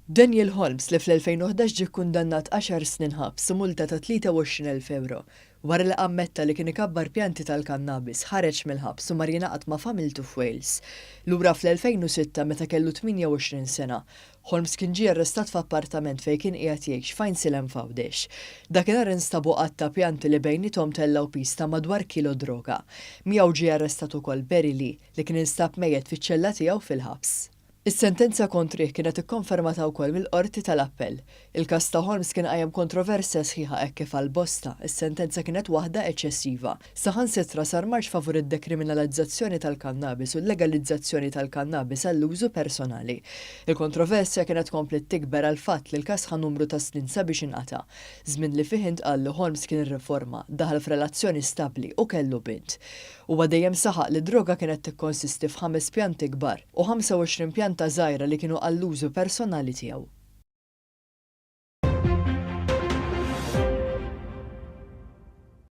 Daniel Holmes li fl-2011 ġie kkundannat għaxar snin ħabs u multa ta' 23,000 ewro wara li ammetta li kien ikabbar pjanti tal-kannabis ħareġ mill-ħabs u mar jingħaqad ma' familtu f'Wales. Lura fl-2006 meta kellu 28 sena, Holmes kien ġie arrestat f'appartament fejn kien qiegħed jgħix f'Għajnsielem f'Għawdex. Dakinhar instabu għadd ta' pjanti li bejniethom tellgħu piż ta' madwar kilo droga. Miegħu ġie arrestat ukoll Barry Lee li kien instab mejjet fiċ-ċella tiegħu fil-ħabs. Is-sentenza kontrih kienet ikkonfermata wkoll mill-Qorti tal-Appell. Il-każ ta' Holmes kien qajjem kontroversja sħiħa hekk kif għal bosta, is-sentenza kienet waħda eċċessiva. Saħansitra sar marċ favur id-dekriminalizzazzjoni tal-kannabis u l-legalizzazzjoni tal-kannabis għall-użu personali. Il-kontroversja kienet kompliet tikber għall-fatt li l-każ ħa numru ta' snin sabiex inqata'. Żmien li fih intqal li Holmes kien irriforma, daħal f'relazzjoni stabbli u kellu bint. Huwa dejjem saħaq li d-droga kienet tikkonsisti f'ħames pjanti kbar u 25 pjanta żgħira li kienu għall-użu personali tiegħu.